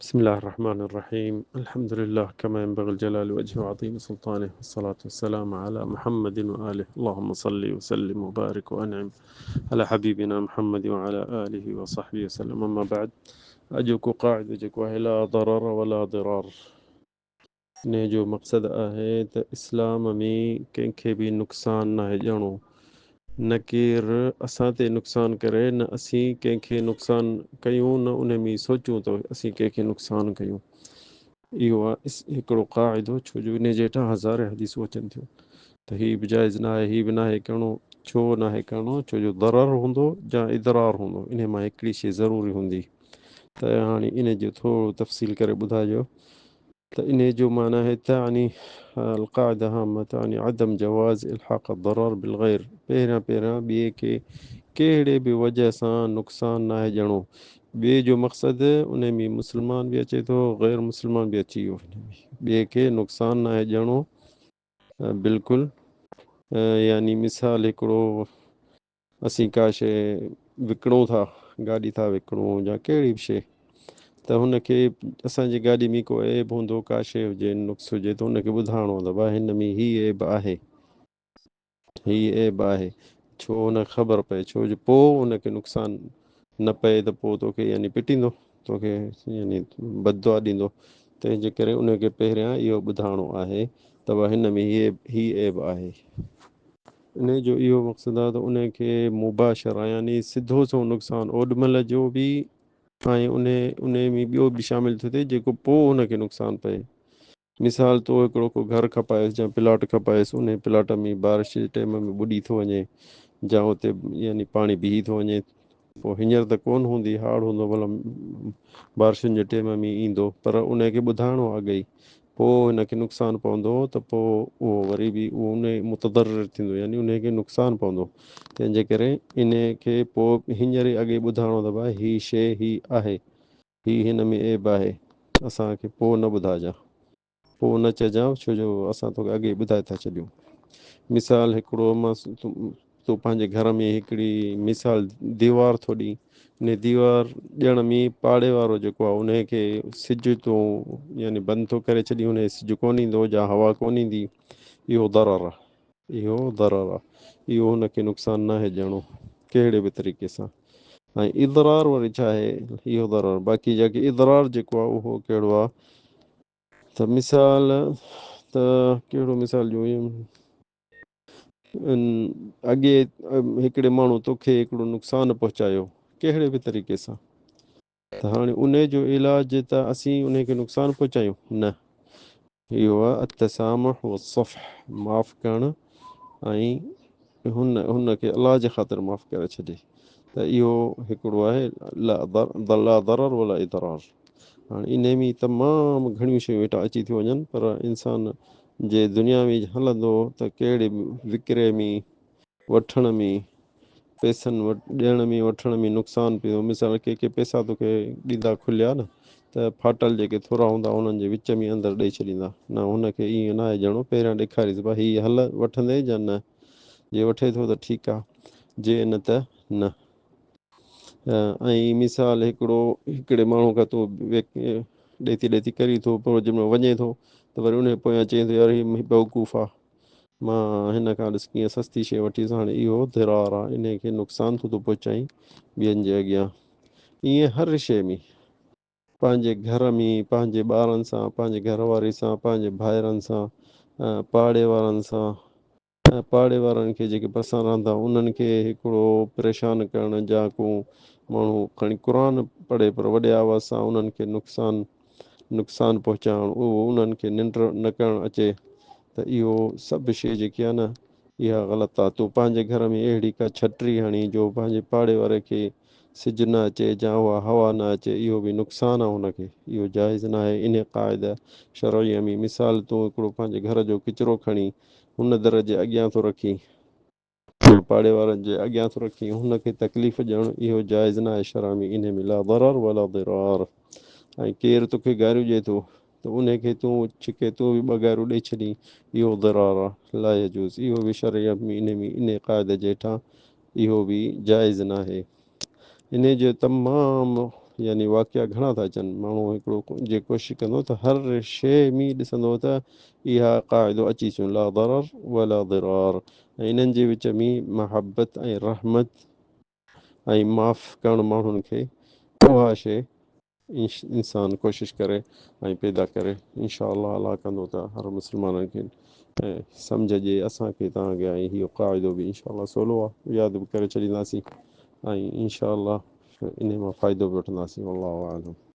بسم الله الرحمن الرحيم. الحمد لله كما ينبغي الجلال وجهه وعظيم سلطانه، والصلاة والسلام على محمد وآله. اللهم صل وسلم وبارك وأنعم على حبيبنا محمد وعلى آله وصحبه وسلم. أما بعد، اڄوڪو قاعدو جيڪو آهي لا ضرر ولا ضرار، انهي جو مقصد آهي ته اسلام ۾ ڪنهن کي به نقصان ناهي ڏيڻو، نه ڪير اسان تي نقصان ڪري، نه اسين ڪنهن کي نقصان ڪيون، نه انهي ۾ سوچون ته اسين ڪنهن کي نقصان ڪيون. اهو آهي هڪڙو قاعدو، ڇو جو انهي جي هيٺان هزارين حديثون اچن ٿيون ته هي به جائز ناهي، هي به ناهي ڪرڻو. ڇو ناهي ڪرڻو؟ ڇو جو ضرر هوندو يا اضرار هوندو، انهي مان هڪڙي شيء ضروري هوندي. ته هاڻي انهي جو ٿورو تفصيل ڪري ٻڌايو ته انهي جو معنيٰ آهي تعني القاعده هامه تعني عدم جواز الحاق الضرر بالغير، پهريان پهريان ٻئي کي ڪهڙي به وجه سان نقصان ناهي ڏيڻو. ٻئي جو مقصد انهي ۾ مسلمان به اچي ٿو، غير مسلمان به اچي ويو، ٻئي کي نقصان ناهي ڏيڻو بلڪل. يعني مثال هڪڙو، اسين ڪا شيء وڪڻون ٿا، گاڏي ٿا وڪڻون يا ڪهڙي به شيء، ته هن کي اسان جي گاڏي ۾ ڪو عيب هوندو، ڪا شيء هجي، نقص هجي، ته هن کي ٻڌائڻو هوندو ڀاء هن ۾ هي عيب آهي، هي عيب آهي، ڇو هن کي خبر پئي، ڇو جو پوء هن کي نقصان نه پئي ته پوء توکي يعني پٽيندو، توکي يعني بددعا ڏيندو. تنهن جي ڪري ان کي پهريان اهو ٻڌائڻو آهي ته ڀاء هن ۾ هي عيب آهي. انهيء جو اهو مقصد آهي ته انهيء کي مباشره يعني سڌو سنئون نقصان اوڏ مهل جو به ۽ انهيء ۾ ٻيو به شامل ٿو ٿئي جيڪو پوء ان کي نقصان پئي. مثال تو هڪڙو ڪو گهر کپايس يا پلاٽ کپايس، انهيء پلاٽ ۾ بارش جي ٽيم ۾ ٻڏي ٿو وڃي يا اتي يعني پاڻي بيهي ٿو وڃي، پوء هينئر ته ڪونه هوندي، هاڙ هوندو، ڀلا بارشن جي ٽيم ۾ ايندو، پر انهيء کي ٻڌائڻو اڳ ئي، پوء هن کي نقصان پوندو ته پوء اهو وري به اهو انهي متضرر ٿيندو يعني انهي کي نقصان پوندو. تنهن جي ڪري انهي کي پوء هينئر ئي اڳي ٻڌائڻو ته ڀاء هي شيء هي آهي، هي هن ۾ عيب آهي، اسان کي پوء نه ٻڌائجان، پوء نه چئجان، ڇو جو اسان توکي اڳي ئي ٻڌائي ٿا ڇڏيون. مثال هڪڙو مان تون پنهنجي گهر ۾ هڪڙي مثال ديوار ٿو ڏين، انهي ديوار ڏيڻ ۾ پاڙي وارو جيڪو آهي انهي کي سج تون يعني بند ٿو ڪري ڇڏين، انهي سج ڪونه ايندو يا هوا ڪونه ايندي، اهو ضرر آهي، اهو ضرر آهي، اهو هن کي نقصان ناهي ڏيڻو ڪهڙي به طريقي سان. ۽ اضرار وري ڇا آهي؟ اهو ضرر باقي جيڪي اضرار جيڪو آهي اهو ڪهڙو آهي ته مثال ته ڪهڙو مثال ڏيون، اڳي هڪڙي ماڻهو توکي هڪڙو نقصان پهچايو ڪهڙي به طريقي سان، ته هاڻي انهي جو علاج ته اسين انهي کي نقصان پهچايون نه، اهو آهي التسامح والصفح، معاف ڪرڻ ۽ هن کي الله جي خاطر معاف ڪري ڇڏي، ته اهو هڪڙو آهي لا ضرر ولا اضرار. هاڻي انهي ۾ تمام گهڻيون شيون هيٺان اچي ٿيون وڃن، پر انسان جي دنيا ۾ هلندو ته ڪهڙي وڪري ۾ وٺڻ ۾ پئسن ڏيڻ ۾ وٺڻ ۾ نقصان پيو. مثال ڪي ڪي پئسا توکي ڏيندا کليا نه ته ڦاٽل جيڪي ٿورا هوندا انهن جي وچ ۾ اندر ڏئي ڇڏيندا، نه هن کي ائين ناهي ڏيڻو، پهريان ڏيکاريس ڀا هي هل وٺندي يا نه، جي وٺي ٿو ته ٺيڪ آ، جي نه ته نه. ۽ مثال هڪڙو هڪڙي ماڻهو کان تون ڏيتي ڏيتي ڪرين ٿو، پر جنهن مهل وڃي ٿو ته وري انهي پويان چئين ٿو يار هي بيوقوف آ، مان هن کان ڏس ڪيئن سستي شيء وٺيس، هاڻي اهو ضرار آ، انهي کي نقصان ٿو ٿو پهچائين ٻين جي اڳيان. ائين هر شيء ۾ پنهنجي گهر ۾ پنهنجي ٻارن سان، پنهنجي گهر واري سان، پنهنجي ڀائرن سان، پاڙي وارن سان، ۽ پاڙي وارن کي جيڪي پرسان رهندا انهن کي هڪڙو پريشان ڪرڻ جا ڪو ماڻهو کڻي قرآن پڙهي پر وڏي آواز سان انهن کي نقصان نقصان پهچائڻ اهو انهن کي ننڊ نه ڪرڻ اچي ته اهو سڀ شيء جيڪي آهي نه اها غلط آهي. تون پنهنجي گهر ۾ اهڙي ڪا ڇٽري هڻي جو پنهنجي پاڙي واري کي سج نه اچي جا اها هوا نه اچي، اهو به نقصان آهي ان کي، اهو جائز نه آهي. انهي قاعده شرعيه ۾ مثال تون هڪڙو پنهنجي گهر جو ڪچرو کڻي هن در جي اڳيان ٿو رکين يا پاڙي وارن جي اڳيان ٿو رکين، هن کي تڪليف ڏيڻ اهو جائز نه آهي شرع ۾، انهي ۾ لا ضرر ولا ضرار. ۽ ڪير توکي گاريون ڏئي ٿو ته انهي کي تون ڇڪي تون به ٻه گاريون ڏئي ڇڏين، اهو ضرار آهي، لا يجوز، اهو به شرع ۾ انهي ۾ انهي قاعدي جي هيٺان اهو به جائز ناهي. انهي جو تمام يعني واقعا گهڻا ٿا اچن. ماڻهو هڪڙو جي ڪوشش ڪندو ته هر شيء ۾ ڏسندو ته اها قاعدو اچي ٿيون، لا ضرر ولا ضرار، ۽ انهن جي وچ ۾ محبت ۽ رحمت ۽ معاف ڪرڻ ماڻهن کي، اها شيء انسان ڪوشش ڪري ۽ پيدا ڪري، انشاء الله الله ڪندو ته هر مسلمانن کي سمجهه ڏئي، اسان کي توهان کي، ۽ اهو قاعدو به انشاء الله سولو آهي، ياد به ڪري ڇڏينداسين ۽ انشاء الله انهي مان فائدو به وٺنداسين. والله اعلم.